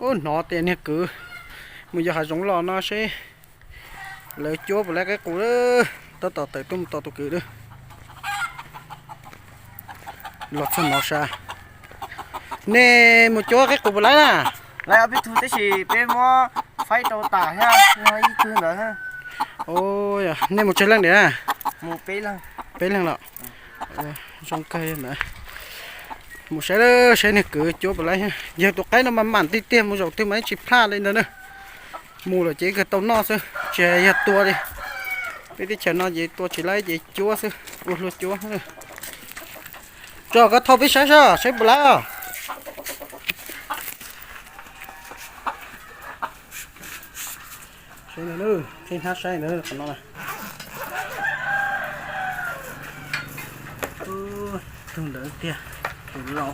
Hnov tias niag kwv mus yos hav zoov los no seb lawv cuab puas laib qaib qus. Tab tom tawm tuaj mus tos tus kwv lawm. Los txog no sav, nej mus cuab qaib qus puas laib na? Laib ob peb tug tab sis peb muab faib rau tas thiab no ib tug ntawd. Nej mus tsawg leej diam? Peb leeg los? Zoo kawg ntawd. Mus saib saib niag kwv cuab puas laib. Yog tus qaib no mas mam tiag tiag, mus zaum twg mas tsis plaj li ntawd na. Mus lawm ces kawg tau noj xwb tsis yog tua li. Peb teb chaws no ces tua tsis laib ces cuab xwb, ua hlua cuab. Tso koj thauj peb saib saib puas laib os. Saib ntawd, qhib hnab saib ntawd qhov no na. Tug ntawd tiag, tus lau,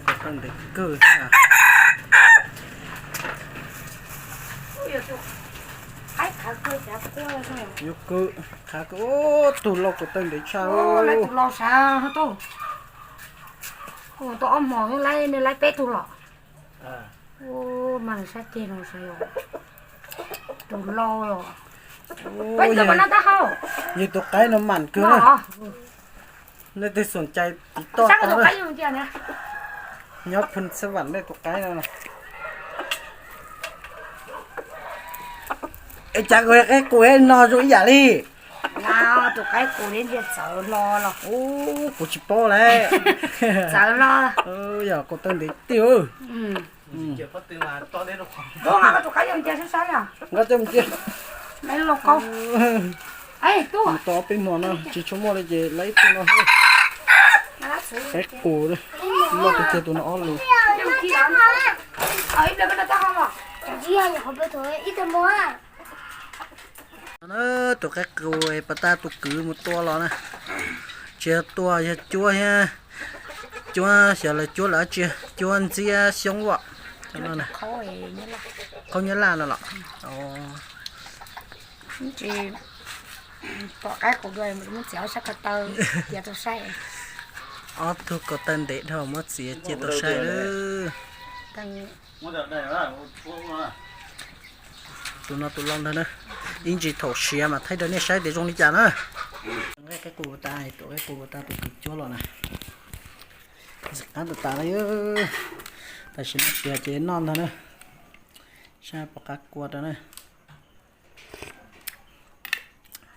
tus tawj ntev kawg thiab. Yuav kawg, qhav kawg, tus lau tus tawj ntev tshaj. Tus lau sav tuaj, tuaj ob hmos laib, nej laib peb tug los. Mas sab ceg no sav, tus lau os. Peb tus mas no tab hau. Yog tus qaib no mam kawg na. Nej twg xom cai tiv toj tau na. Nyob Phoos Xas Vam nej tus qaib no. Es cas kuv qaib qus no zoo ib yam li. Tus qaib qus ntsia txawv hlo los. Kuv tsis paub lawm. Txawv hlo. Yog koj tawj ntev tiag. Tus qaib yog ntsia saib saib os. Nqa coj mus cia. Mus tau ob peb hmo no tsis tshua muaj li ces laib ib tug no. Qaib qus, muaj tus tiag tus no ob lus. Ib pliag peb no tab ho los. Tus qaib qus pas tag tus kwv mus tua los na. Tsis yog tua, yog cuab thiab. Cuab xyov lawv cuab lawv tsis cuab ntxiab xyoob as. Qhaub nyab laj no los? Pom qaib qus dua muab txiav sab ko taw cia rau saib. Ob tug ko taw ntev dhau muab txiav cia tau saib lawm. Tus no tus lau ntag na. Ib ntsis thaum siav mas thaij rau nej saib tias zoo li cas na. Nqaij qaib qus tas, tus qaib qus tas tus kwv cuab los na. Qab tas tas na. Tam sim no siav ces noj ntag na. Saib puas qab kua rau na.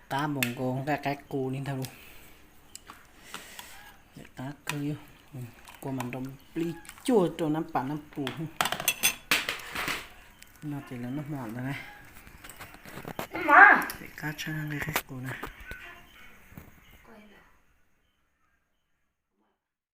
Qab npaum nkaus nqaij qaib qus li ntag lauj. Qab kawg, kua mas nrov plig cuag rau nab pas nab pus. No ces lawv noj hmo ntag na. Qab tshaj nqaij qaib qus na.